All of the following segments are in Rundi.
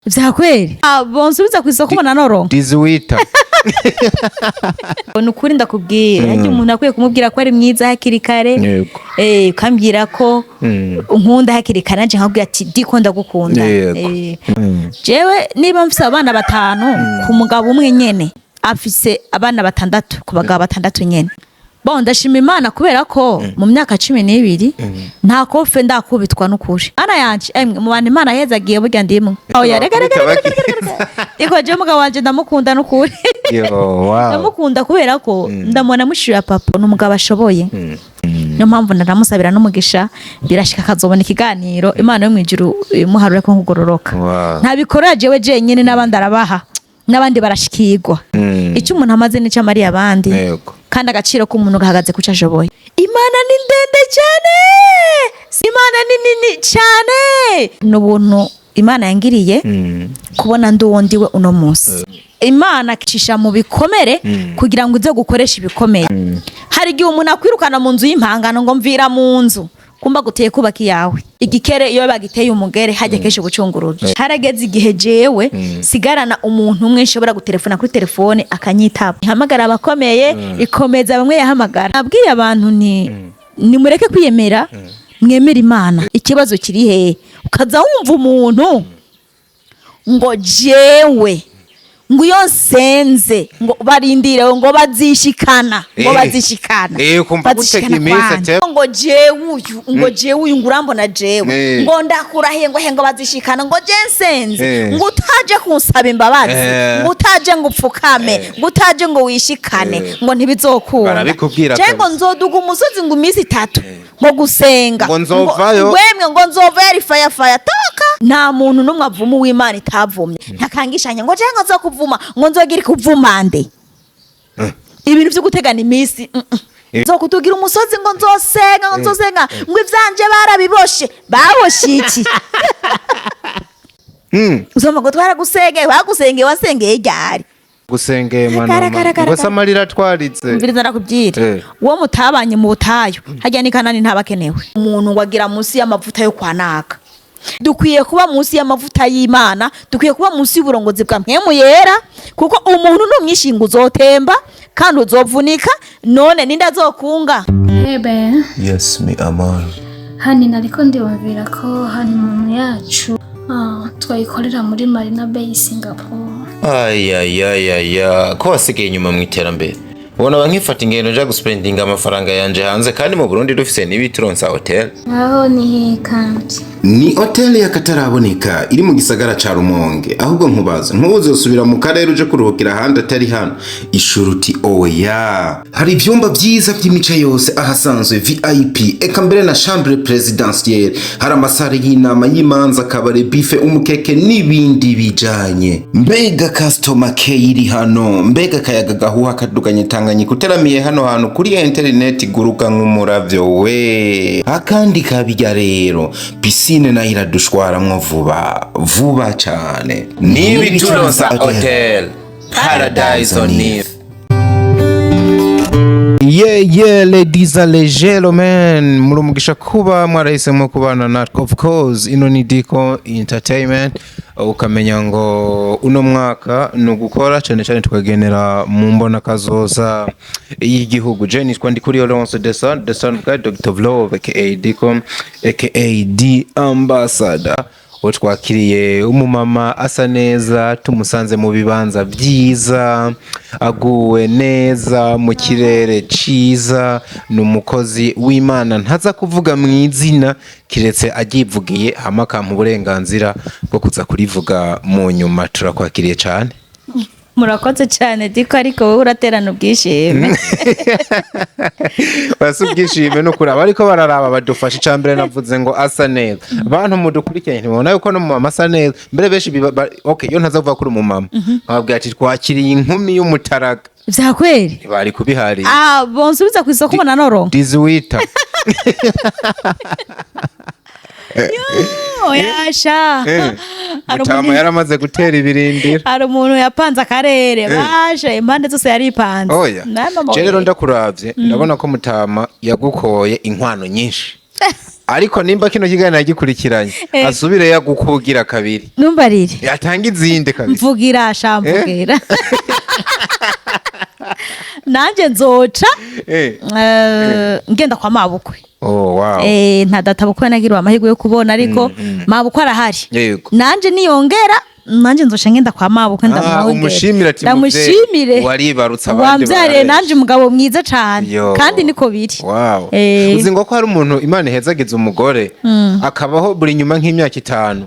Vya kweli? Ah, bonsubiza kw'isoko mbona noronka. Dizuwita. Ni ukuri ndakubwira, harya umuntu akwiye kumubwira ko ari mwiza hakiri kare. Ukambwira ko unkunda hakiri kare, nanje nkakubwira ati diko ndagukunda. Jewe niba mfise abana batanu ku mugabo umwe nyene, afise abana batandatu ku bagabo batandatu nyene. Bon, ndashima Imana kubera ko mu myaka 12 nta kofe ndakubitwa n'ukuri. Ana yanje, emwe, mu bantu Imana yezagiye burya ndimwe. Oya, reka reka reka reka reka reka. Iko je mugabo wanje ndamukunda n'ukuri. Yo, wow. Ndamukunda kubera ko ndamubona mushira papa, ni umugabo ashoboye. Niyo mpamvu ndanamusabira n'umugisha, birashika akazobona ikiganiro, Imana yo mwijuru imuharure ko nkugororoka. Ntabikora jewe jenyine, n'abandi arabaha, n'abandi barashikirwa. Icyo umuntu amaze nicyo amariye abandi. Kandi agaciro k'umuntu gahagaze kuco ashoboye. Imana ni ndende cyane, Imana ni nini cyane. Ni ubuntu Imana yangiriye kubona ndi uwo ndiwe uno munsi. Imana icisha mu bikomere kugira ngo ize gukoresha ibikomeye. Hari igihe umuntu akwirukana mu nzu y'impangano ngo mvira mu nzu, kumba guteye kubaka iyawe. Igikere iyo bagiteye umugere hajya kenshi ubucunguruzi. Harageze igihe jewe sigarana umuntu umwe nshobora gutelefona kuri telefone akanyitaba, ihamagara abakomeye, ikomeza bamwe yahamagara. Nabwiye abantu nti nimureke kwiyemera, mwemere Imana. Ikibazo kiri hehe? Ukaza wumva umuntu ngo jewe ngo iyo nsenze ngo barindire ngo bazishikana ngo bazishikana. Ukumva Bazishikana gutega iminsi kwande. Ngo jewe uyu, ngo jewe uyu, ngo urambona jewe, ngo ndakurahiye ngo he, ngo bazishikana, ngo je nsenze, ngo utaje kunsaba imbabazi, ngo utaje ngo upfukame, ngo utaje ngo wishikane, ngo ntibizokunda. Barabikubwira Je ngo kabisa. nzoduga umusozi ngo iminsi 3 ngo gusenga. Ngo nzovayo. Wemwe ngo nzovayo ari faya faya toka. Nta muntu n'umwe avuma uw'Imana itavumye. Ntakangishanya ngo je ngo nzokuvuma, ngo nzogira ikuvumande. Ibintu vyo gutegana iminsi. Nzokutugira umusozi ngo nzosenga, ngo nzosenga, ngo ivyanje barabiboshe. Baboshe iki? Uzomva ngo twaragusengeye, bagusengeye, wasengeye ryari? Gusengeye Kara, manoma kara, kara, ngo se kara. Amarira twaritse. Umviriza ndakubwira. Uwo mutabanye mu butayu harya ni Kanani ntabakenewe. Umuntu ngo agira munsi y'amavuta yo kwa naka. Dukwiye kuba munsi y'amavuta y'Imana, dukwiye kuba munsi y'uburongozi bwa Mpwemu Yera, kuko umuntu n'umwishinga uzotemba kandi uzovunika. None ninde azokunga? Ebe. Yes, mi amor. Hani nariko ndiyumvira ko honeymoon yacu twayikorera muri Marina Bay, Singapore. Ayayayaya, ko wasigaye inyuma mu iterambere! Ubona ba nkifata ingendo nja guspendinga amafaranga yanje hanze kandi mu Burundi dufise n'ibituronsa hotel. Aho ni hehe kandi? Ni hoteli y'akataraboneka iri mu gisagara ca Rumonge. Ahubwo nkubaza, ntuzosubira mu karere uje kuruhukira ahandi atari hano? Ishuruti oya. Hari ivyumba vyiza vy'imice yose, ahasanzwe VIP, eka mbere na chambre présidentielle. Hari amasare y'inama, y'imanza, kabare, buffet, umukeke n'ibindi bijanye. Mbega customer care iri hano! Mbega akayaga gahuha kaduganye Tanganyika uteramiye hano hantu! Kuri interineti guruka nk'umuravyo we. Akandi kabirya rero, piscine nayo iradushwaramwo vuba vuba cane. N'ibituronsa hotel, paradise on earth. Yeah, ladies and gentlemen, muri umugisha kuba mwarahisemo kubana natwe. Of course, ino ni Diko Entertainment. Ukamenya ngo uno mwaka ni ugukora cyane cyane, tukagenera mu mbona kazoza y'igihugu. Je nitwa Ndikuri Alonso, the son, the son of God, Dr. Love, aka Diko, aka The Ambassador. Uwo twakiriye umumama asa neza, tumusanze mu bibanza byiza, aguwe neza mu kirere ciza. Ni umukozi w'Imana, ntaza kuvuga mu izina kiretse agivugiye, hama akampa uburenganzira bwo kuza kurivuga mu nyuma. Turakwakiriye cane. Murakoze cyane Diko, ariko wowe uraterana ubwishime. Basi ubwishime no kuraba ariko bararaba badufasha. Icambere navuze ngo asa neza. Bantu mudukurikiranye, ntibona yuko no mumama asa neza? Mbere benshi okay, iyo ntaza kuvuga kuri umumama, nkababwira ati twakiriye inkumi y'umutaraga. Vya kweli? Ntibari kubihariye. Ah, bonsubiza kw'isoko mbona noronka. Dizuwita. Oyasha. Hari Mutama yaramaze gutera ibirindiro. Hari umuntu yapanze akarere baje impande zose yaripanze. Oya. Nama Je rero ndakuravye, ndabona ko mutama yagukoye inkwano nyinshi. Ariko nimba kino kiganiro yagikurikiranye, asubire yagukugira kabiri. Numbarire. Yatanga izindi kabisa. Mvugira sha, mvugira, nanjye nzoca ngenda kwa mabukwe. Oh, wow. Nta data bukwe nagiriwe amahirwe yo kubona, ariko mabukwe arahari. Nanje niyongera, nanjye nzoca ngenda kwa mabukwe, ndamwongere. Umushimire ati Ndamushimire. "Muvyeyi, waribarutse abandi Wambyariye barareze." nanje umugabo mwiza cane. Yo. Kandi niko biri. Wow. Uzi ngo ko hari umuntu Imana ihezagiza umugore, akabaho buri nyuma nk'imyaka 5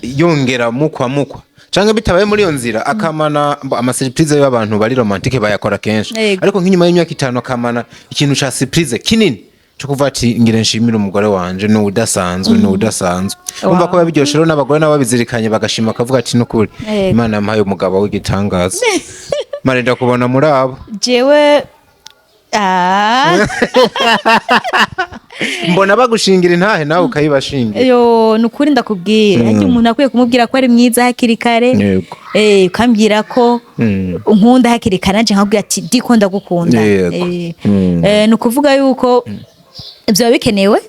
yongera mukwa mukwa, canke bitabaye muri iyo nzira akamana ama surprise y'abantu bari romantique bayakora kenshi. Ariko nk'inyuma y'imyaka 5 akamana ikintu ca surprise kinini cyo kuvuga ati ngire nshimire umugore wanje, ni udasanzwe, ni udasanzwe. Umva ko biba rero, n'abagore nabo babizirikanye bagashima, akavuga ati nukuri Imana yampaye umugabo w'igitangaza. Marinda kubona muri abo. Jewe Mbona bagushingira intahe, nawe ukayibashingira. Yo, nukuri ndakubwira, harya umuntu akwiye kumubwira ko ari mwiza hakiri kare. Ukambwira ko unkunda hakiri kare, nanje nkabwira ati diko ndagukunda. Ni ukuvuga yuko ibyo biba bikenewe.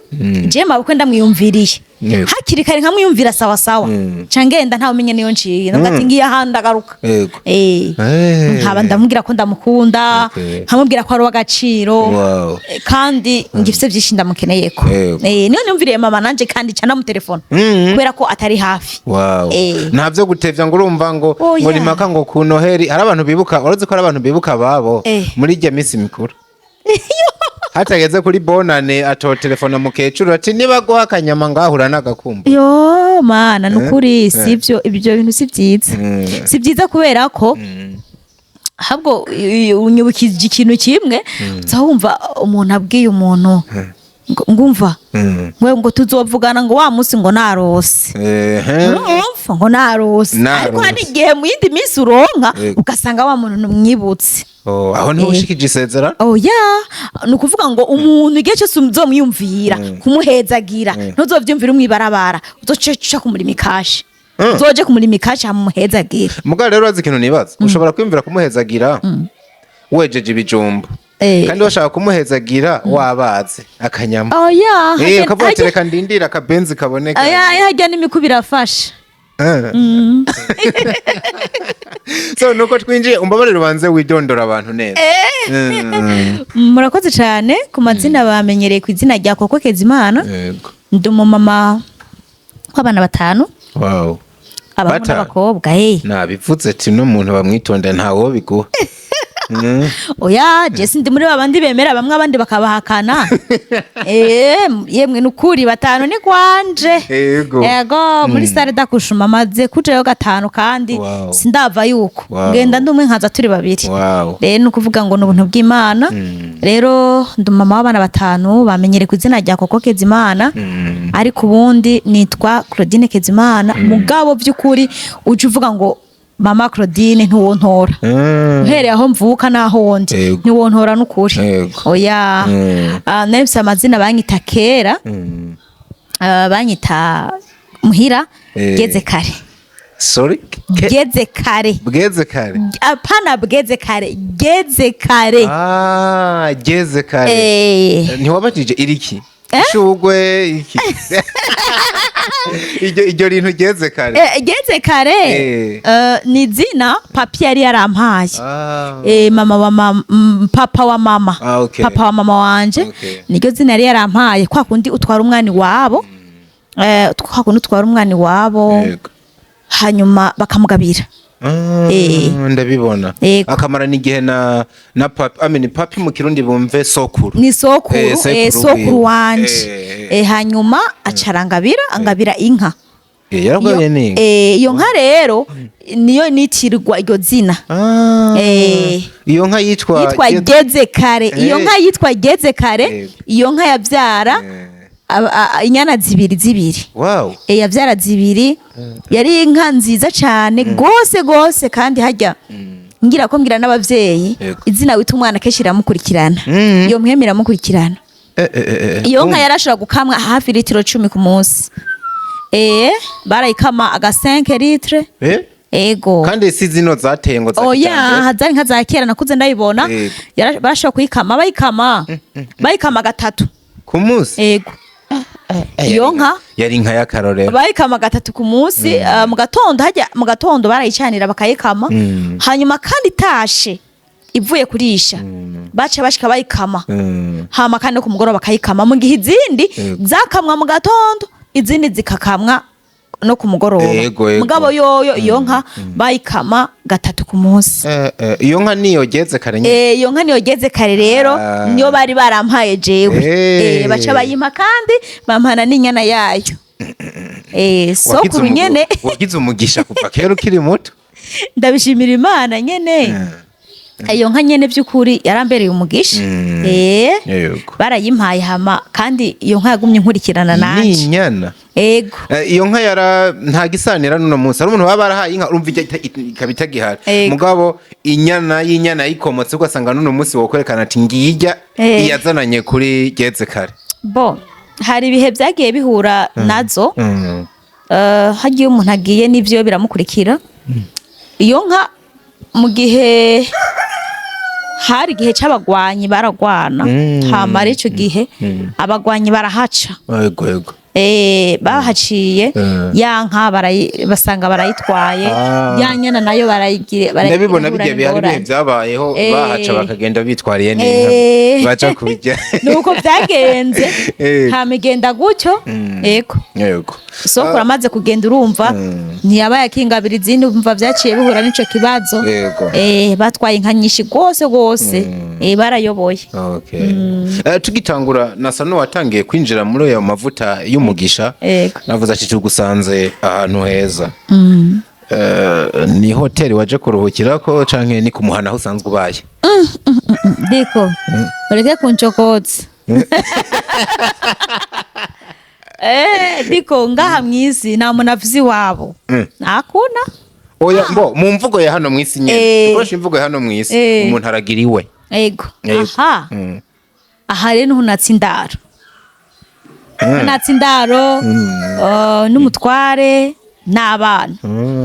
Jewe mabukwe ndamwiyumviriye hakiri kare, nkamwiyumvira sawa sawa, ca ngenda ntawe umenya niyo nciye, ndavuga ati ngiye ahandi, ndagaruka. Nkaba ndamubwira ko ndamukunda, nkamubwira ko ari uw'agaciro. Kandi ngifise byinshi ndamukeneyeko. Niyo niyumviriye mama nanje, kandi ca ndamutelefona kubera ko atari hafi. Nta vyo gutevya ngo urumva ngo Oya. ngo nimaka ngo ku Noheli. Hari abantu bibuka, urazi ko hari abantu bibuka ababo muri irya minsi mikuru, hatageze kuri bonane atotelefona mukecuru ati niba guha akanyama ngahura n'agakumbu. Yo mana, nukuri sivyo, ibyo bintu si byiza. Si byiza kubera ko ahubwo unyibukije ikintu kimwe, uza wumva umuntu abwiye umuntu ngumva ngo tuzovugana ngo wa munsi ngo narose. Urumva ngo narose. Narose. Ariko hari igihe mu yindi minsi uronka ugasanga wa muntu ntumwibutse. Oh, aho niho ushikije isezerano. Oya, ni ukuvuga ngo umuntu igihe cyose uzomwiyumvira kumuhezagira, ntuzovyumvira umwibarabara, uzoca kumurima ikashi, uzoje kumurima ikashi hama umuhezagira. Mugabo rero urazi ikintu nibaza, ushobora kwiyumvira kumuhezagira wejeje ibijumbu, kandi washaka kumuhezagira wabaze akanyama. Oya, ukavuga ati reka ndindire akabenzi kaboneka. Oya, harya n'imiku birafasha. So nuko twinjiye, umbabarire ubanze widondora abantu neza. Murakoze cyane. Ku mazina bamenyereye ku izina rya Koko Kezimana. Ndi umumama w'abana batanu, abahungu Batanu? n'abakobwa. Nabivuze ati n'umuntu bamwitonda ntawo biguha. Oya, je sindi muri babandi bemera bamwe abandi bakabahakana. Yemwe nukuri batanu ni kwanje. Yego, muri salle d'accouchement maze kujayo gatanu kandi sindava yuko ngenda ndi umwe, nkaza turi babiri. Rero ni ukuvuga ngo ni ubuntu bw'Imana. Rero ndi umumama w'abana batanu, bamenyere ku izina rya Koko Kezimana, ariko ubundi nitwa Claudine Kezimana. Mugabo by'ukuri uje uvuga ngo mama Claudine ntiwontora. Uhereye aho mvuka n'aho ndi, ntiwontora n'ukuri. Oya. Ah, nari mfise amazina banyita kera. Ah, banyita muhira Geze kare. Sorry? Geze kare. Bweze kare. Apana bweze kare, geze kare. Ah, geze kare. Ntiwabajije iriki? Ishugwe iki? Iryo rintu geze kare. Geze kare. Ni izina papi yari yarampaye. Mama wa mama, papa wa mama. Papa wa mama wanje. Niryo zina yari yarampaye, kwa kundi utwara umwana iwabo. Kwa kundi utwara umwana iwabo hanyuma bakamugabira. Ndabibona. Akamarana igihe na papi, I mean papi mu Kirundi bumve sokuru. Ni sokuru. Sekuru sokuru wiwe. wanje. Hanyuma acarangabira, angabira inka. Yarabwaye ni. Iyo nka rero niyo nitirwa iryo zina. Iyo nka yitwa Yitwa Geze kare. Iyo nka yitwa Geze kare. Iyo nka yabyara inyana zibiri zibiri. Yabyara zibiri, yari inka nziza cyane gose gose. Kandi hajya ngira ko mbwira n'abavyeyi, izina wita umwana kenshi iramukurikirana. Iyo mpwemu iramukurikirana. Iyo nka yarashobora gukamwa hafi litiro 10 ku munsi. Barayikama aga 5 litre. Ego. Kandi si zino zateye ngo za Oya. kijambere. Zari nka za kera, nakuze ndayibona. Barashobora kuyikama, bayikama gatatu. Ku munsi. Ego. Iyo nka Yari inka y'akarorero. Bayikama gatatu ku munsi, mu gatondo, hajya mu gatondo barayicanira bakayikama, hanyuma kandi itashe ivuye kurisha baca bashika bayikama, hama kandi no ku mugoroba bakayikama, mu gihe izindi zakamwa mu gatondo, izindi zikakamwa no ku mugoroba. Yego, yego. Mugabo yoyo iyo nka bayikama gatatu ku munsi. Iyo nka niyo geze kare nyine. Iyo nka niyo geze kare rero. Niyo bari barampaye jewe. Baca bayimpa kandi bampana n'inyana yayo. Sokuru nyene. Wagize umugisha kuva kera ukiri muto. Ndabishimira Imana nyene. Iyo nka nyene by'ukuri yarambereye umugisha. Barayimpaye, hama kandi iyo nka yagumye inkurikirana nanje. N'inyana. Ego. Iyo nka yara nta gisanira n'uno munsi hari umuntu baba barahaye inka, urumva ikaba itagihari. Mugabo inyana y'inyana yikomotse, ugasanga n'uno munsi wokwerekana ati ngijya iyazananye kuri geze kare. Bo hari ibihe byagiye bihura nazo. Hagiye umuntu agiye n'ivyo biramukurikira. Iyo nka mu gihe hari igihe c'abagwanyi baragwana, hama ari ico gihe abagwanyi barahaca. Yego yego. Bahaciye, ya nka basanga barayitwaye. Ya nyana nayo barayigire. Ndabibona bijya bihari, ibihe byabayeho, bahaca bakagenda bitwariye n'inka, baca kubijya. Nuko byagenze. Hama igenda gutyo, yego. Sokuru amaze kugenda, urumva ntiyabaye akingabira izindi, umva byaciye bihura n'ico kibazo. Batwaye inka nyinshi rwose rwose. Barayoboye. Okay. Tugitangura nasa n'uwatangiye kwinjira muri ayo mavuta y'umugisha. Navuze ati tugusanze ahantu heza. Ni hoteli waje kuruhukirako canke ni kumuhana aho usanzwe ubaye? Diko, ureke kuncokoza. Diko, ngaha mw'isi nta muntu afise iwabo. Ntakuna. Oya, mbo mu mvugo ya hano mw'isi nyene, dukoresha imvugo ya hano mw'isi, umuntu aragira iwe. Ego. Aha. Aha rero niho natse indaro. Natse indaro, n'umutware n'abana.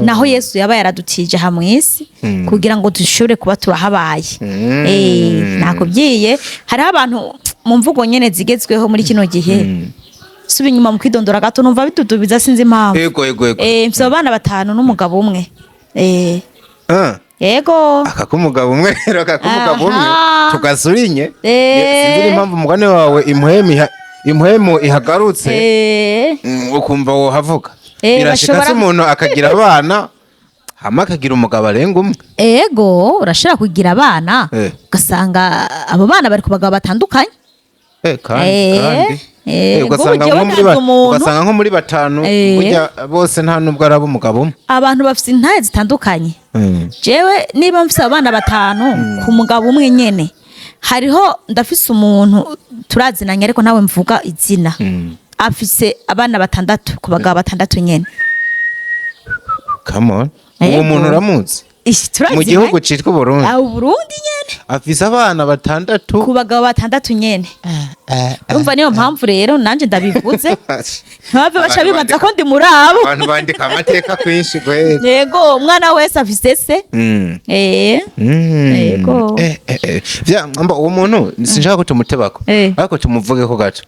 Naho Yesu yaba yaradutije aha mw'isi kugira ngo dushobore kuba turahabaye. Nakubwiye hariho abantu mu mvugo nyene zigezweho muri kino gihe. Suba inyuma mu kwidondora gato, numva bitudubiza, sinzi impamvu. Ego ego ego. Mfise abana batanu n'umugabo umwe. Yego. Aka k'umugabo umwe rero, aka k'umugabo umwe tugasurinye. Sinzi impamvu umugani wawe impwemu ihagarutse, ukumva wohavuga. Birashika se umuntu akagira abana hama akagira umugabo arenga umwe? Ego, urashobora kugira abana ugasanga abo bana bari ku bagabo batandukanye. Kandi kandi ugasanga Nk'ubu nko muri jewe ndanze umuntu. Ugasanga nko muri batanu, burya bose nta nubwo ari ab'umugabo umwe. Abantu bafite intahe zitandukanye. Jewe niba mfise abana batanu ku mugabo umwe nyene, hariho ndafise umuntu turazinanye ariko ntawe mvuga izina, afise abana batandatu ku bagabo batandatu nyene. Come on, uwo muntu uramuzi? Ishi, Mu turazinanye. gihugu citwa Burundi? Ah, Burundi nyene. Afise abana batandatu ku bagabo batandatu nyene. Urumva niyo mpamvu rero nanje ndabivuze, ntibave baca Abantu bibaza bandika- ko ndi muri abo. Abantu bandika amateka kwinshi kweli. Yego, umwana wese afise se. Yego. Vya mba uwo muntu sinshaka ko tumutebako, ariko tumuvugeko gato.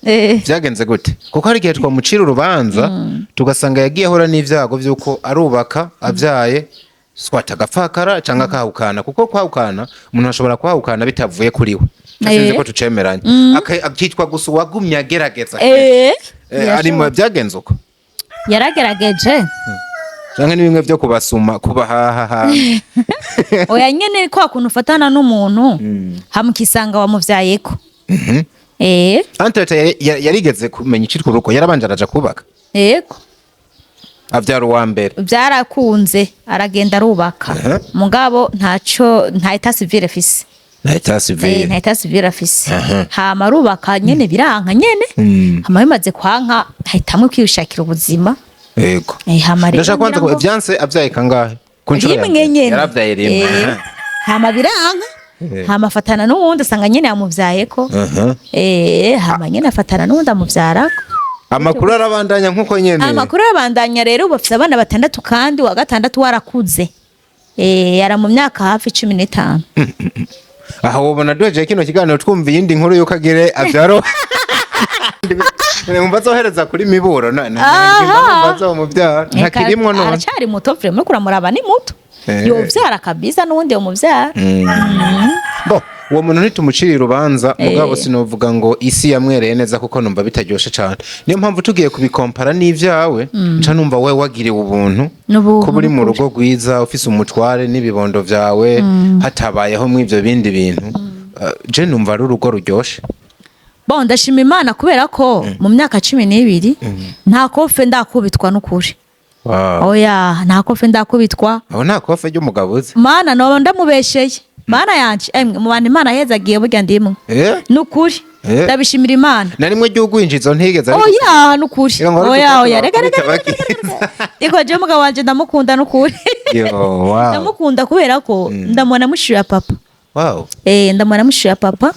Vyagenze gute? Kuko hari igihe twamucira urubanza tugasanga yagiye ahura n'ivyago vy'uko arubaka avyaye, swata agapfakara canke akahukana, kuko kwahukana umuntu ashobora kwahukana bitavuye kuri we. Sinzi ko tucemeranya. Akitwa gusa uwagumye agerageza. Ari mu byagenze uko? Yaragerageje. Canke ni bimwe vyo kubasuma, kubahahaha? Oya nyene, kwa kuntu ufatana n'umuntu hama ukisanga wamuvyayeko. Antoinette yarigeze kumenya icitwa urugo, yarabanje araja kubaka, Yego. avyara uwa mbere. Byarakunze, aragenda arubaka. Mugabo ntaco, nta état civil afise. Na état civil? Nta état civil afise. Hama arubaka nyene, biranka nyene. Hama bimaze kwanka ahitamwo kwishakira ubuzima. Hama rero Ndashaka kwanza ngira ngo- vyanse avyaye kangahe? Ku nshuro ya Rimwe mbere. nyene. Yaravyaye rimwe. Hama biranka. Hama afatana n'uwundi, asanga nyene yamuvyayeko. Hama nyene afatana n'uwundi, amuvyarako. Amakuru arabandanya nkuko nyene. Amakuru arabandanya rero, ubu bafise abana batandatu kandi uwa gatandatu warakuze. Yara mu myaka hafi 15. Aho wobona duhejeje kino kiganiro twumva iyindi nkuru yuko agire avyaro. Numva azohereza kuri Miburo none. Aha. Numva azomuvyara ntakirimwo none. Aracyari muto vraiment, uriko uramuraba ni muto. Yovyara kabisa, n'uwundi yomuvyara. Bo uwo muntu ntitumucira urubanza, mugabo sinovuga ngo isi yamwereye neza, kuko numva bitaryoshe cane. Niyo mpamvu tugiye kubikompara n'ivyawe, nca numva we wagiriwe ubuntu N'ubuntu, kuba uri mu n'ukuri. rugo rwiza, ufise umutware n'ibibondo vyawe, hatabayeho mw'ivyo bindi bintu. Je numva ari urugo ruryoshe. Bon, ndashima Imana kubera ko mu myaka 12 nta kofe ndakubitwa n'ukuri. Oya, nta kofe ndakubitwa. Aho nta kofe ry'umugabo uzi? Mana, noba ndamubesheye. Mana yanje, emwe, mu bantu Imana yezagiye burya ndimwe. N'ukuri. Ndabishimira Imana. Na rimwe ry'ugwinjizo ntigeze Oya, n'ukuri. Reka ngo Oya, oya, ariko reka, reka, bakubita. reka, reka, reka. Iko je umugabo wanje ndamukunda n'ukuri. Yo, wow. Ndamukunda kubera ko ndamubona mushira papa. Ndamubona mushira papa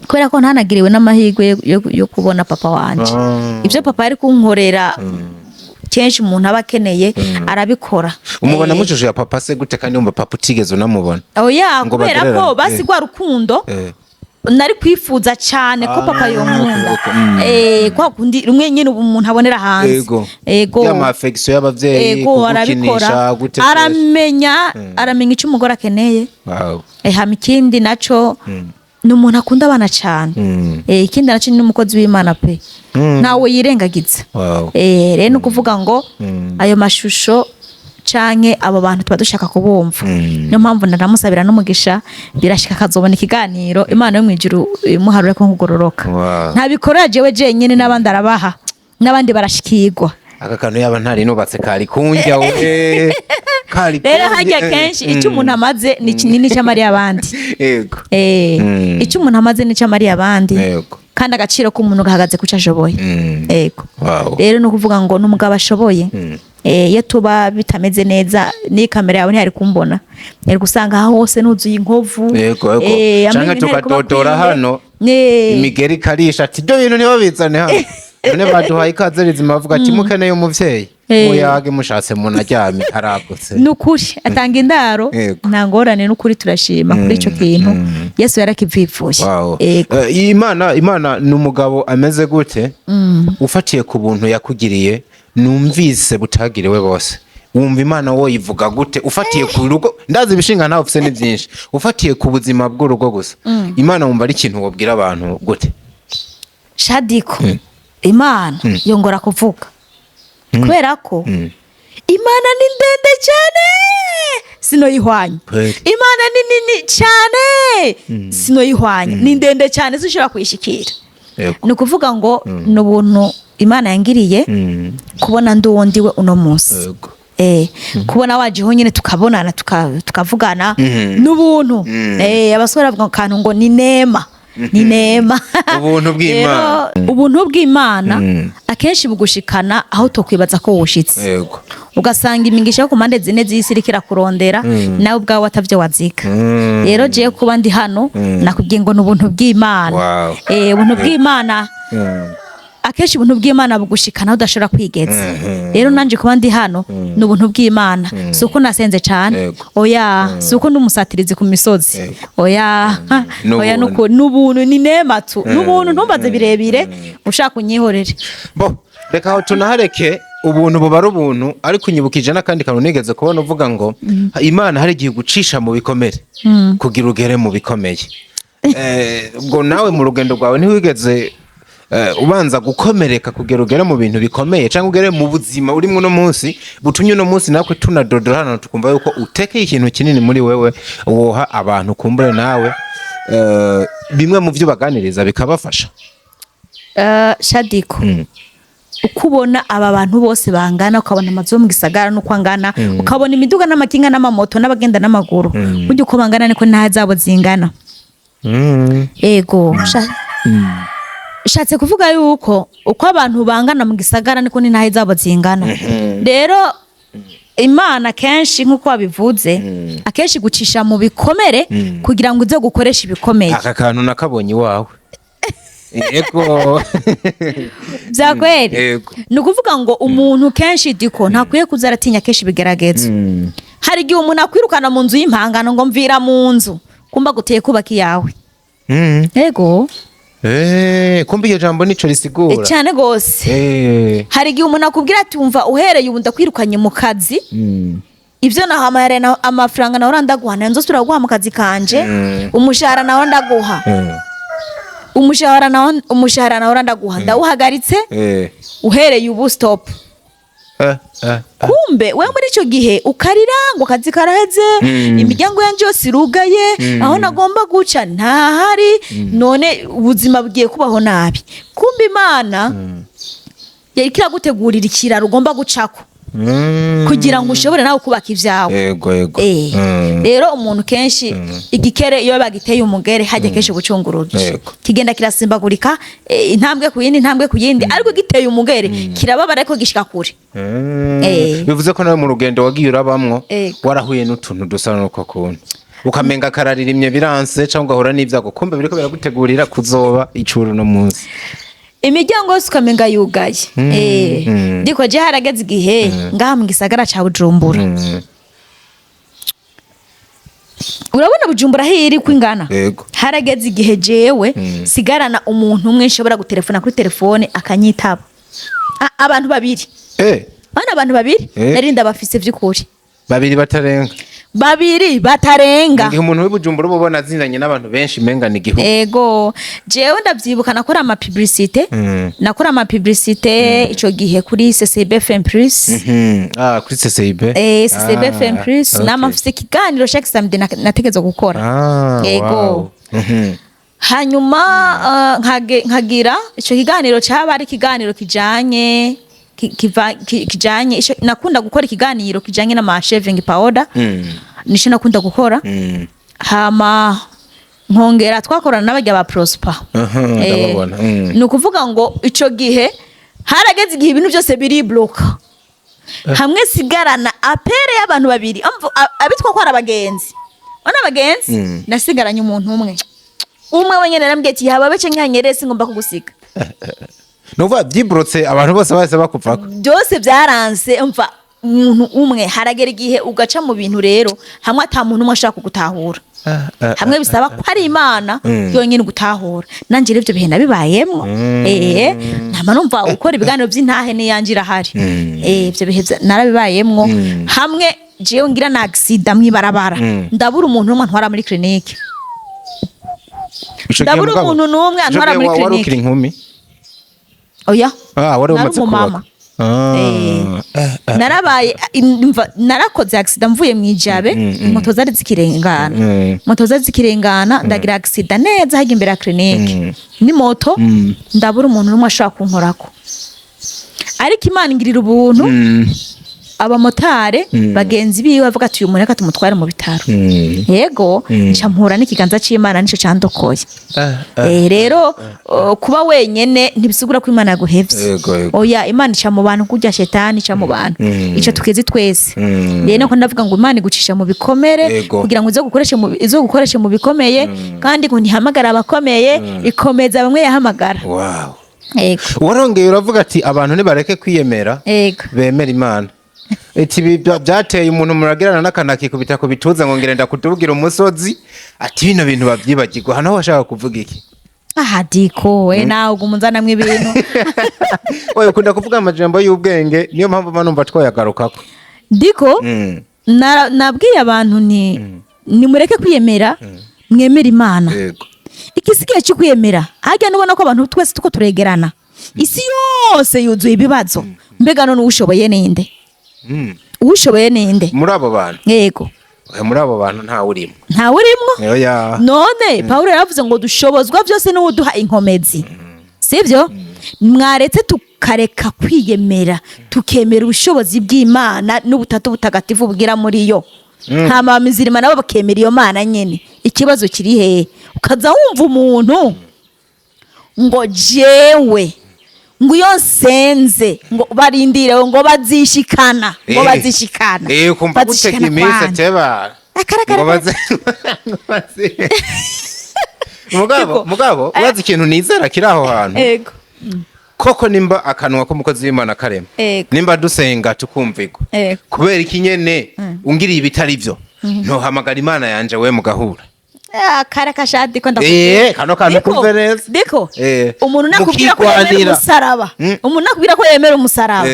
kubera ko ntanagiriwe n'amahirwe yo kubona papa wanje. Ibyo papa yari kunkorera kenshi umuntu aba akeneye arabikora. Umubona mushusho ya papa se gute, kandi wumva papa utigeze unamubona? Oya, Ngo kubera ko bagereranye. basigwa rukundo nari kwifuza cyane ko papa yonkunda. Kwa kundi rumwe nyine ubu umuntu abonera hanze. Ego. Ya ma affection y'abavyeyi, Ego, arabikora. kugukinisha, gutetesha. Aramenya icyo umugore akeneye. Hama ikindi naco ni umuntu akunda abana cyane. Ikindi naco ni umukozi w'Imana pe, ntawe yirengagiza. Rero ni ukuvuga ngo ayo mashusho canke abo bantu tuba dushaka kubumva, niyo mpamvu nanamusabira n'umugisha. Birashika akazobona ikiganiro, Imana yo mw'ijuru imuharure ko nkugororoka. Ntabikora jewe jenyine, n'abandi arabaha, n'abandi barashikirwa. Aka kantu yaba ntari nubatse kari kunjya we, kari Rero kunjya. harya kenshi icyo umuntu amaze ni kinini cy'amariye abandi. Icyo umuntu amaze ni cy'amariye abandi. Kandi agaciro k'umuntu gahagaze ku cyo ashoboye. Ego. Rero ni ukuvuga ngo n'umugabo ashoboye. Iyo tuba bitameze neza, n'iyi kamera yawe ntiyari kumbona, yari gusanga aho hose nuzuye inkovu. Yego. Amenyo Canke ntiyari kuba tukadodora akwiye. hano, imigeri ikarisha ati ibyo bintu ntibabizane hano. None baduhaye ikaze rizima, bavuga ati mukeneye umuvyeyi, muyage mushatse munaryame haragutse. Ni ukuri atanga indaro. Nta ngorane, n'ukuri turashima kuri icyo kintu. Yesu yarakivipfuye. Ego. Imana ni umugabo ameze gute, ufatiye ku buntu yakugiriye numvise butagiriwe bose? Wumva Imana woyivuga gute ufatiye ku rugo? Ndazi ibishinga nawe ufise ni byinshi. Ufatiye ku buzima bw'urugo gusa, Imana wumva ari ikintu wobwira abantu gute? Shadiko, Imana yongora kuvuga kubera ko Imana ni ndende cyane, sinoyihwanya. Imana ni nini cyane, sinoyihwanya, ni ndende cyane, sinshobora kuyishikira. Ni ukuvuga ngo ni ubuntu Imana yangiriye kubona ndi uwo ndiwe uno munsi. Kubona wajeho nyine tukabonana, tukavugana n'ubuntu. Abasore bavuga akantu ngo ni neema, ni neema. Ubuntu bw'Imana. Rero, ubuntu bw'Imana akenshi bugushikana aho tokwibaza ko woshitse. Ugasanga imigisha yo ku mpande zine z'isi iriko irakurondera, nawe ubwawe atavyo waziga. Rero jewe kuba ndi hano, nakubwiye ngo ni ubuntu bw'Imana. Ubuntu bw'Imana, akenshi ubuntu bw'Imana bugushikana aho udashobora kwigeza. Rero nanje kuba ndi hano ni ubuntu bw'Imana, si uko nasenze cane. Oya, si uko ndi umusatirizi ku misozi. Oya. N'ubuntu. Oya, nuko n'ubuntu, ni neema tu, n'ubuntu. Ntumbaze birebire, ushaka unyihorere. Bo reka aho tunahareke. Ubuntu buba ari ubuntu, ariko unyibukije n'akandi kantu nigeze kubona uvuga ngo Imana hari igihe gucisha mu bikomere kugira ugere mu bikomeye. Ubwo nawe mu rugendo rwawe ntiwigeze ubanza gukomereka kugira ugere mu bintu bikomeye, cyangwa ugere mu buzima urimo uno munsi, butumye uno munsi natwe tunadodora hano, tukumva yuko utekeye ikintu kinini muri wewe woha abantu, kumbure nawe bimwe mu byo baganiriza bikabafasha? Shadiko, uko ubona aba bantu bose bangana, ukabona amazu yo mu gisagara n'uko angana, ukabona imiduga n'amakinga n'amamoto n'abagenda n'amaguru, burya uko bangana niko ntaha zabo zingana. Ego. Shatse kuvuga yuko uko abantu bangana mu gisagara niko n'intahe zabo zingana. Rero Imana kenshi, nk'uko wabivuze, akenshi gucisha mu bikomere kugira ngo uze gukoresha ibikomeye. Aka kantu nakabonye iwawe, yego. Bya kweri. Ni ukuvuga ngo umuntu kenshi diko ntakwiye kuza aratinya kenshi ibigeragezo. Hari igihe umuntu akwirukana mu nzu y'impangano ngo mvira mu nzu, kumba guteye kubaka iyawe. Ego. Kumbe iryo jambo nico risigura. Cyane gose. Hari igihe umuntu akubwira ati: "Wumva, uhereye ubu ndakwirukanye mu kazi, ibyo nahamara amafaranga nawe ndaguha, nayo nzosubira guha mu kazi kanje, umushahara nawe ndaguha, umushahara nawe ndaguha ndawuhagaritse, uhereye ubu stop." Kumbe we muri icyo gihe ukarira ngo akazi karaheze, imiryango yanjye yose irugaye, aho nagomba guca ntahari, none ubuzima bugiye kubaho nabi. Kumbe Imana yari iragutegurira ikiraro ugomba gucako kugira ngo ushobore nawe kubaka ibyawe. Yego yego. Rero umuntu kenshi igikere iyo bagiteye umugere hajya kenshi gucunguruza kigenda kirasimbagurika, intambwe ku yindi, intambwe ku yindi, ariko giteye umugere kirababara ariko gishika kure. Bivuze ko nawe mu rugendo wagiye urabamwo warahuye n'utuntu dusa n'uko kuntu ukamenga kararirimye biranse, cyangwa ugahura n'ibyago, kumbe biriko biragutegurira kuzoba icuru no munsi. Imiryango yose ukamenga yugaye. Ndiko je harageze igihe ngaha mu gisagara ca Bujumbura. Urabona Bujumbura aho iri ko ingana? Yego. Harageze igihe jewe sigarana umuntu umwe nshobora gutelefona kuri telefone akanyitaba. Abantu babiri. Bana, abantu babiri nari ndabafise vy'ukuri. Babiri batarenga. Babiri batarenga. Igihe umuntu w'i Bujumbura uba ubona azinanye n'abantu benshi, umenga ni igihugu. Ego, jewe ndavyibuka nakora ama publicité. Nakora ama publicité ico gihe kuri CCB FM Plus. Ah, kuri CCIB. CCB FM Plus. Nama mfise ikiganiro chaque samedi nategerezwa gukora. Ego. Hanyuma nkagira ico kiganiro, caba ari ikiganiro kijanye kijanye nakunda gukora ikiganiro kijanye n'ama shaving powder. Nico nakunda gukora. Hama nkongera twakorana n'abarya ba Prosper. Aha, ndababona. Ni ukuvuga ngo ico gihe harageze igihe ibintu byose biri bloqué, hamwe sigarana appel y'abantu babiri, abitwa ko ari abagenzi, bana abagenzi, nasigaranye umuntu umwe umwe wenyene. Narambwiye ati: "Yaba bece nkanyerese ngomba kugusiga." Nuvuga byiburotse, abantu bose bahise bakuvako. Byose byaranse, mva umuntu umwe. Haragera igihe ugaca mu bintu rero hamwe ata muntu umwe ashaka kugutahura, hamwe bisaba ko ari Imana yonyine gutahura. Nanjye rero ibyo bihe nabibayemwo. Ntama numva ukora ibiganiro by'intahe n'iyanjye irahari. Ibyo bihe narabibayemwo, hamwe jewe ngira na accident mw'ibarabara, ndabura umuntu n'umwe antwara muri clinique. Ico gihe Ndabura mugabo, umuntu n'umwe ico antwara gihe muri wari clinique. ukiri inkumi? Oya. Ah, wari Nari umaze umumama. kubaka. Ah. Narabaye imva, narakoze accident mvuye mu Ijabe, moto zari zikirengana. Moto zari zikirengana, ndagira accident neza hajya imbere ya clinique ni moto, ndabura umuntu n'umwe ashobora kunkorako, ariko Imana ingirira ubuntu, abamotare bagenzi biwe bavuga ati: "Uyu muntu reka tumutware mu bitaro." Yego, nca mpura n'ikiganza c'Imana, nico candokoye. Rero kuba wenyene ntibisigura ko Imana yaguhevye. Yego, yego. Oya, Imana ica mu bantu kurya shetani ica mu bantu. Ico tukizi twese. Rero niko ndavuga ngo Imana igucisha mu bikomere kugira ngo izo gukoreshe mu bikomeye, kandi ngo ntihamagara abakomeye, ikomeza bamwe yahamagara. Wow. Yego. Warongeye uravuga ati abantu nibareke kwiyemera, bemera Imana. Ati ibi byateye umuntu muragirana n'akantu akikubita ku bituza ngo ngenda kutubugira umusozi, ati bino bintu babyibagirwa. Hano washaka kuvuga iki? Aha diko we nawe uguma unzanamwo ibintu. Oya, ukunda kuvuga amajambo y'ubwenge, niyo mpamvu mba numva twayagarukako. Diko, nabwiye abantu nti nimureke kwiyemera, mwemere Imana. Igisigaye cyo kwiyemera harya nubona ko abantu twese tuko turegerana, isi yose yuzuye ibibazo. Mbega none uwushoboye ninde? Uwushoboye ninde? Muri abo bantu? Yego. Oya, muri abo bantu ntawe urimo. Ntawe urimwo. Oya. None Pawulo yaravuze ngo dushobozwa byose n'uwuduha inkomezi, sibyo? Mwaretse tukareka kwiyemera, tukemera ubushobozi bw'Imana n'ubutatu butagatifu bwira muri yo. Nta mizirima nabo bakemera iyo Mana nyene. Ikibazo kiri hehe? Ukaza wumva umuntu ngo jewe ngo iyo nsenze ngo barindire ngo bazishikana, ngo bazishikana. Ukumva gutega Bazishikana iminsi kwande. ateba Akarakara. ngo baze mugabo. Ariko- Mugabo urazi ikintu nizera kiri aho hantu? Ego. Koko nimba akanwa k'umukozi w'Imana karema, nimba dusenga tukumvirwa, kubera iki nyene ungiriye ibitari byo ntohamagara Imana yanje we mugahura? Ah, kare kashati ko ndakubwira. Kano kantu Diko, kumve neza. Diko, umuntu nakubwira ko yemera Mukigwanira. umusaraba, umuntu nakubwira ko yemera umusaraba,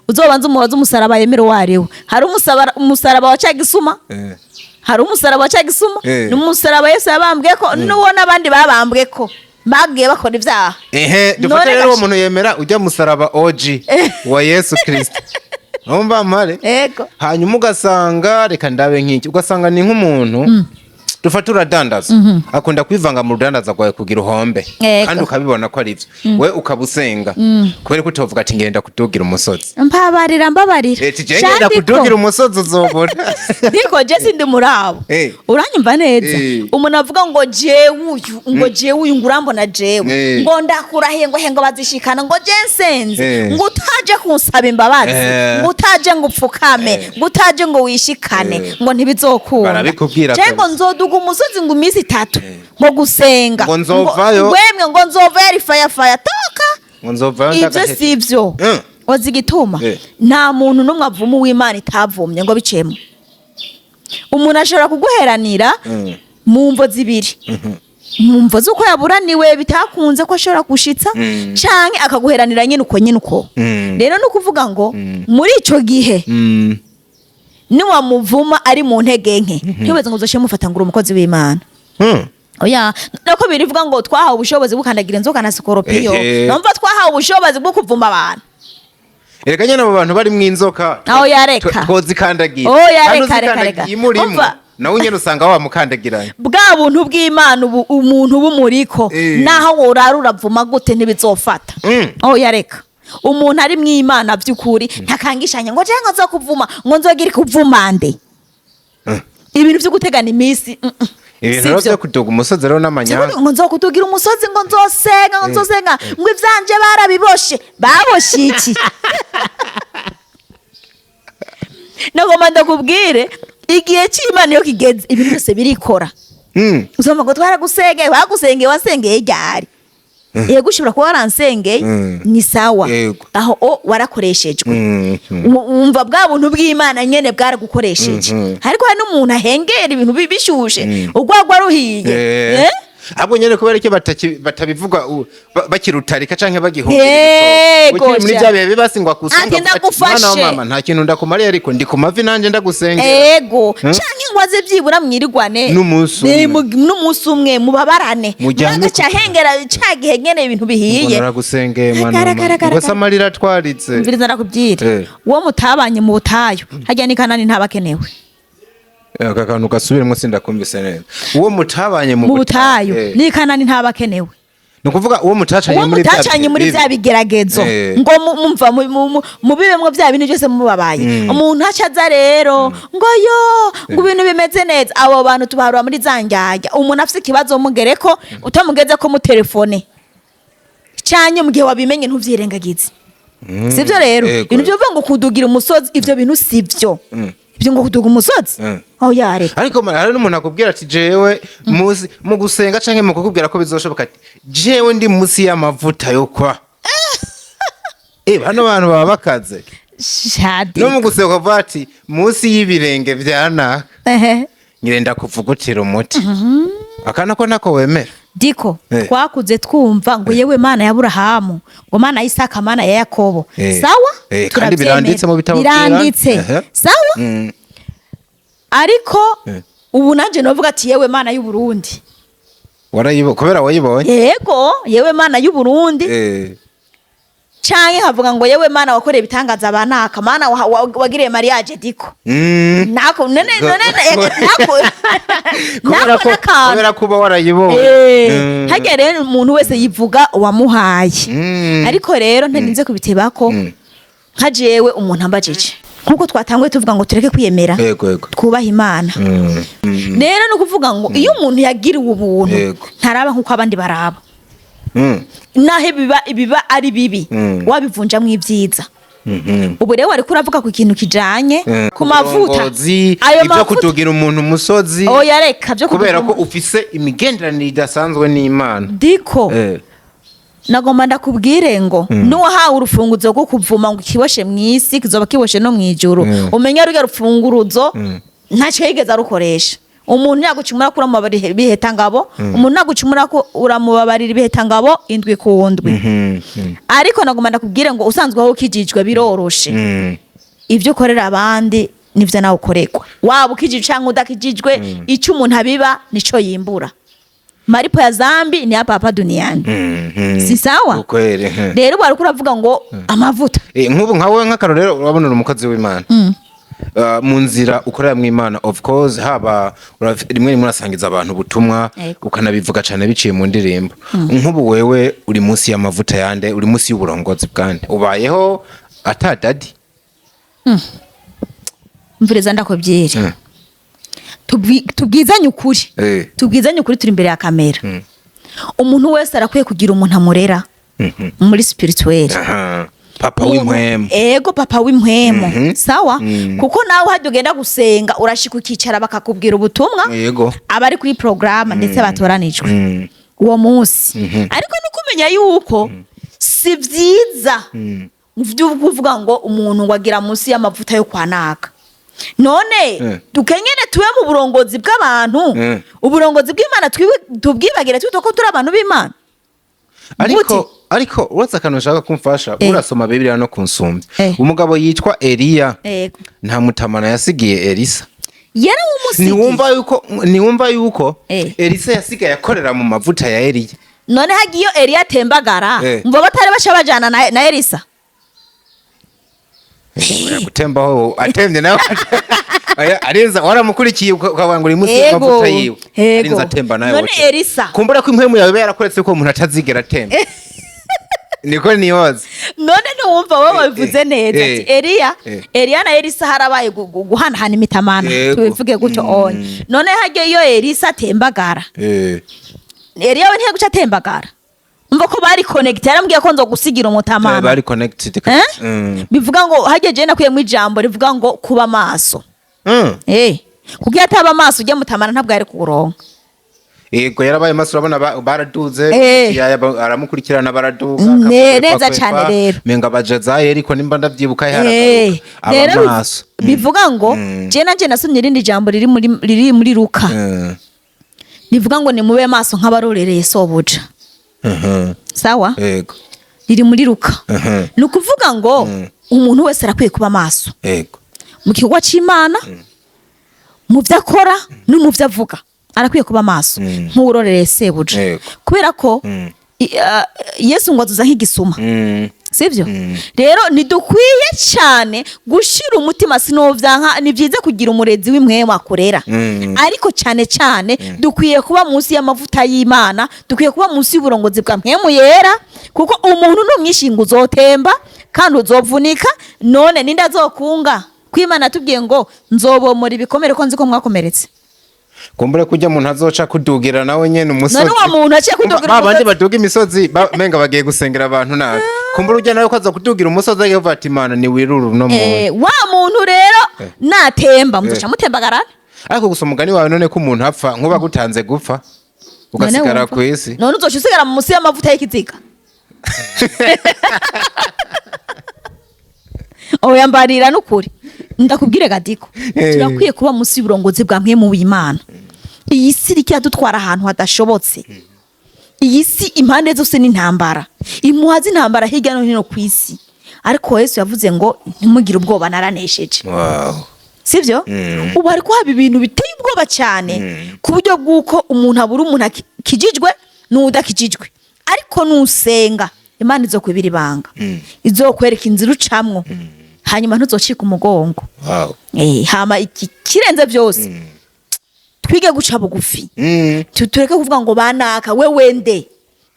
uzobanza umubaze umusaraba yemera uwo ariwo. Hari umusaraba wa cagisuma, hari umusaraba wa cagisuma, ni umusaraba Yesu yabambwe ko, n'uwo n'abandi babambwe ko bagiye bakora ibyaha. Ehe, dufate None rero uwo gashi- muntu yemera ujya musaraba OG wa Yesu Kristo, numva mpare. Ego. Hanyuma ugasanga, reka ndabe nk'iki, ugasanga ni nk'umuntu dufate uradandaza, akunda kwivanga mu rudandaza rwawe kugira uhombe, kandi ukabibona ko ari byo, we ukaba usenga, kubera ko utovuga ati ngenda kudugira umusozi. Mbabarira, mbabarira. Ati je ngenda Sha, Diko. kudugira umusozi, uzobona. Diko, je sindi muri abo. Uranyumva neza? Umuntu avuga ngo jewe uyu, ngo jewe uyu, ngo urambona jewe, ngo ndakurahiye, ngo he, ngo bazishikana, ngo je nsenze, ngo utaje kunsaba imbabazi, ngo utaje ngo upfukame, ngo utaje ngo wishikane, ngo ntibizokunda. Barabikubwira Je ngo kabisa. nzoduga umusozi ngo iminsi 3 ngo gusenga. Ngo nzovayo. Wemwe, ngo nzovayo ari faya faya toka. Ngo nzovayo Ibyo ndagaheta. sivyo. Ozi igituma? Nta muntu n'umwe avuma uw'Imana itavumye ngo bicemo. Umuntu ashobora kuguheranira mu mvo zibiri: mu mvo z'uko yaburaniwe bitakunze ko ashobora gushitsa, canke akaguheranira nyine uko nyine uko. Rero ni ukuvuga ngo muri ico gihe niwamuvuma ari mu ntege nke, ntiweze ngo uzoshye mufata ngo uri umukozi w'Imana. Oya, nako birivuga ngo twahawe ubushobozi bwo gukandagira inzoka na sikoropiyo. Numva twahawe ubushobozi bwo kuvuma abantu. Erega nyene abo bantu bari mu inzoka Aho yareka. twozikandagira. Oh, yareka, Kandi reka, uzikandagiye reka. imurimo, Umva. nawe nyene usanga wamukandagiranye. Bwa buntu bw'Imana ubu umuntu bumuriko, naho worara uravuma gute ntibizofata. Oh, yareka. Umuntu ari mu Imana by'ukuri ntakangishanya ngo jenga nzokuvuma, ngo nzogira kuvumande. Ibintu byo gutegana iminsi. Ibintu Sivyo. rero byo kuduga umusozi rero n'amanyanga. Ngo nzokudugira umusozi, ngo nzosenga, ngo nzosenga, ngo ivyanje barabiboshe. Baboshe iki? Nagomba ndakubwire, igihe c'Imana iyo kigeze ibintu byose birikora. Uzumva ngo twaragusengeye, bagusengeye, wasengeye ryari? Yego, ushobora kuba waransengeye, ni sawa. Aho o warakoreshejwe. Wumva bwa buntu bw'Imana nyene bwaragukoresheje. Ariko hari n'umuntu ahengera ibintu bishushe, urwagwa ruhiye. Eh? Ahubwo nyene kubera iki batabivuga bakirutarika canke bagihungira ukiri muri bya bihe bibasi ngo akusanga Ati, avuga ati, ndagufashe. "Mwana wa mama, nta kintu ndakumariye ariko ndi ku mavi nanje ndagusengera." Ego, canke ngo aze byibura mwirigwane N'umunsi umwe. N'umunsi umwe mubabarane. Mujyane Muragaca ahengera ca gihe nyene ibintu bihiye. Ngo naragusengeye, mwana wa Gara, mama. gara, gara, Ngo se gara. amarira twaritse. Umviriza ndakubwira. Uwo mutabanye mu butayu harya ni Kanani ntabakenewe. Aka kantu gasubiremo, sindakumvise neza. Uwo mutabanye mu Mu butayu ni Kanani ntabakenewe. Ni ukuvuga uwo mutacanye Uwo muri bya mutacanye bihe muri bibi. bya bigeragezo, ngo mumva mubibemwo bya bintu byose mubabaye, umuntu aca aza rero ngo yo, ngo ibintu bimeze neza, abo bantu tubaharura muri za ndyarya. Umuntu afise ikibazo mugereko, utamugeze ko mutelefone canke mu gihe wabimenye ntuvyirengagize. Sivyo rero? Ibintu byo kuvuga ngo kudugira umusozi, ivyo bintu sivyo. Ibyo ngo kuduga umusozi, aho yareka. Ariko hari n'umuntu akubwira ati jewe musi mu gusenga canke mu kukubwira ko bizoshoboka, ati jewe ndi musi y'amavuta yo kwa bano bantu baba bakaze. Shadi. No mu gusenga ukavuga ati munsi y'ibirenge vya naka ngirenda kuvugutira umuti, akana ko nako wemera. Diko, twakuze twumva ngo yewe Mana ya Aburahamu, ngo Mana ya Isaka, Mana ya Yakobo. Sawa. Kandi Turabyemera. biranditse mu bitabo vyera. Biranditse. Sawa. Ariko ubu nanje novuga ati yewe Mana y'u Burundi. Warayibo kubera wayibonye. Yego, yewe Mana y'u Burundi, canke havuga ngo yewe Mana wakoreye ibitangaza abanaka, Mana wagiriye mariage Diko. Nako none none nako Kubera nako ko n'akantu. kubera kuba warayibonye. Harya rero umuntu wese yivuga uwamuhaye. Ariko rero ntarinze kubitebako, nka jewe umuntu ambajije, nkuko twatanguye tuvuga ngo tureke kwiyemera, Yego yego. twubahe Imana. Rero ni ukuvuga ngo iyo umuntu yagiriwe ubuntu, ntaraba nkuko abandi baraba. Naho ibiba ari bibi, wabivunjamwo ibyiza. Ubu rero wariko uravuga ku kintu kijanye ku mavuta. Uburongozi, Ayo ibyo mavuta kudugira umuntu umusozi. Oya, reka byo Kubera kudugira ko ufise imigenderanire idasanzwe n'Imana. Diko, nagomba ndakubwire ngo nuwahawe urufunguzo rwo kuvuma ngo ikiboshe mw'isi kizoba kiboshe no mw'ijuru, umenya rurya rufunguruzo ntacyo yigeze arukoresha. Umuntu yagucumura ko uramubabarira ibiheta ngabo, umuntu nagucumura ko uramubabarira ibiheta ngabo indwi ku ndwi. Ariko nagomba ndakubwire ngo usanzwe wowe ukijijwe biroroshe. Ibyo ukorera abandi nivyo nawe ukorerwa, waba ukijijwe cyangwa udakijijwe. Icyo umuntu abiba nico yimbura. Malipo ya zambi ni hapa hapa duniani. Si sawa? Ukweli. Rero ubu ariko uravuga ngo amavuta. Nk'ubu nkawe nk'akarorero, urabona uri umukozi w'Imana. Mu nzira ukorera mu Imana, of course, haba rimwe rimwe urasangiza abantu ubutumwa, ukanabivuga cyane biciye mu ndirimbo. Nk'ubu wewe uri munsi y'amavuta yande? Uri munsi y'uburongozi bwande? Ubayeho ata daddy? Mviriza ndakubyire. Tubwizanye ukuri. Tubwizanye ukuri, turi imbere ya kamera. Umuntu wese arakwiye kugira umuntu amurera muri spirituel. Aha. Papa w'impwemu. Ego, papa w'impwemu, sawa. Kuko nawe hajya ugenda gusenga, urashika ukicara, bakakubwira ubutumwa, abari kuri porogaramu ndetse batoranijwe uwo munsi. Ariko no kumenya yuko si byiza byo kuvuga ngo umuntu ngo agira munsi y'amavuta yo kwa naka. None dukenyene tube mu burongozi bw'abantu, uburongozi bw'Imana tubwibagire, twite ko turi abantu b'Imana. Ariko Gute? ariko uretse akantu ushaka kumfasha, urasoma Bibiliya no kunsumbya. Umugabo yitwa Eliya, nta mutamana yasigiye Elisa? Yarawumusigiye. Ntiwumva yuko Elisa yasigaye akorera mu mavuta ya Eliya? None hagiye iyo Eliya atembagara, mva batari baca bajana na Elisa? Gutembaho atembye nawe. Oya, arinza waramukurikiye ukavuga ngo uri munsi Ego. y'amavuta yiwe. Ego. Arinza atemba nawe. None Wote. Elisa. Kumbura ko impwemu yawe iba yarakoretse ko umuntu atazigera atemba, niko niyoza. None ntiwumva wowe wabivuze neza ati Eliya, Eliya na Elisa harabaye guhanahana imitamana. Tubivuge gutyo onye. None hagiye iyo Elisa atembagara, Eliya we ntiyaguca atembagara? Umva ko bari connect, yarambwiye ko nzogusigira umutamana. Bari connected. Eh? Bivuga ngo hagiye je nakuyemo ijambo rivuga ngo kuba maso. Kuko iyo ataba amaso ujya mutamana ntabwo yari kuwuronka. Yego, yarabaye maso. Urabona baraduze, aramukurikirana, baraduga, Neza akakwepa, cane rero. Menga baja za Yeriko, nimba ndavyibuka, haragaruka Rero aba maso. bivuga ngo je nanje nasomye irindi jambo riri muri Luka, rivuga ngo nimube maso nk'abarorereye sobuja. Sawa? Yego. Riri muri Luka. Ni ukuvuga ngo umuntu wese arakwiye kuba maso mu gikorwa c'Imana, mu byo akora no mu byo avuga. Arakwiye kuba maso nk'uwurorereye sebuja, kubera ko Yesu ngo azuza nk'igisuma. Sibyo? Rero ntidukwiye cyane gushira umutima, sinovyanka. Ni byiza kugira umurezi w'impwemu akorera, ariko cyane cyane dukwiye kuba munsi y'amavuta y'Imana, dukwiye kuba munsi y'uburongozi bwa Mpwemu Yera, kuko umuntu n'umwishinga uzotemba kandi uzovunika. None ninde azokunga ko Imana yatubwiye ngo nzobomora ibikomere, ko nzi ko mwakomeretse? Kumbure kujya umuntu azoca kudugira nawe nyene umusozi. None uwo muntu aciye kudugira Ba bandi umusozi? baduga imisozi menga bagiye gusengera abantu nabi. Kumbure ujya nawe ko aza kudugira umusozi, agiye kuvuga ati: "Imana ni wiruru no muntu." Wa muntu rero natemba, muzoca mutembagarana. Ariko gusa umugani wawe, none ko umuntu apfa, nkuba gutanze gupfa ugasigara None ku isi. None uzoca usigara mu musi y'amavuta y'ikiziga? Oya, mbarira n'ukuri ndakubwire gadiko. Turakwiye kuba munsi y'uburongozi bwa Mpwemu w'Imana. Iyi si iriko iradutwara ahantu hadashobotse. Iyi si impande zose n'intambara, impuha z'intambara hirya no hino ku isi. Ariko Yesu yavuze ngo ntimugire ubwoba, naranesheje. Sivyo? Ubu hariko haba ibintu biteye ubwoba cyane, ku buryo bw'uko umuntu abura umuntu akijijwe n'udakijijwe. Ariko nusenga, Imana izokwibira ibanga, izokwereka inzira ucamwo, hanyuma ntuzocika umugongo. Hama iki kirenze byose, twige guca bugufi. Tureke kuvuga ngo banaka, we wende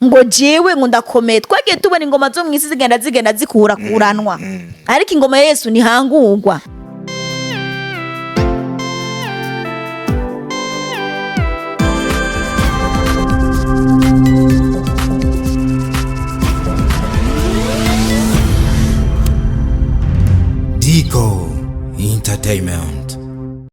ngo jewe ngo ndakomeye. Twagiye tubona ingoma zo mu isi zigenda zikurakuranwa, ariko ingoma ya Yesu ntihangurwa. Dico Entertainment.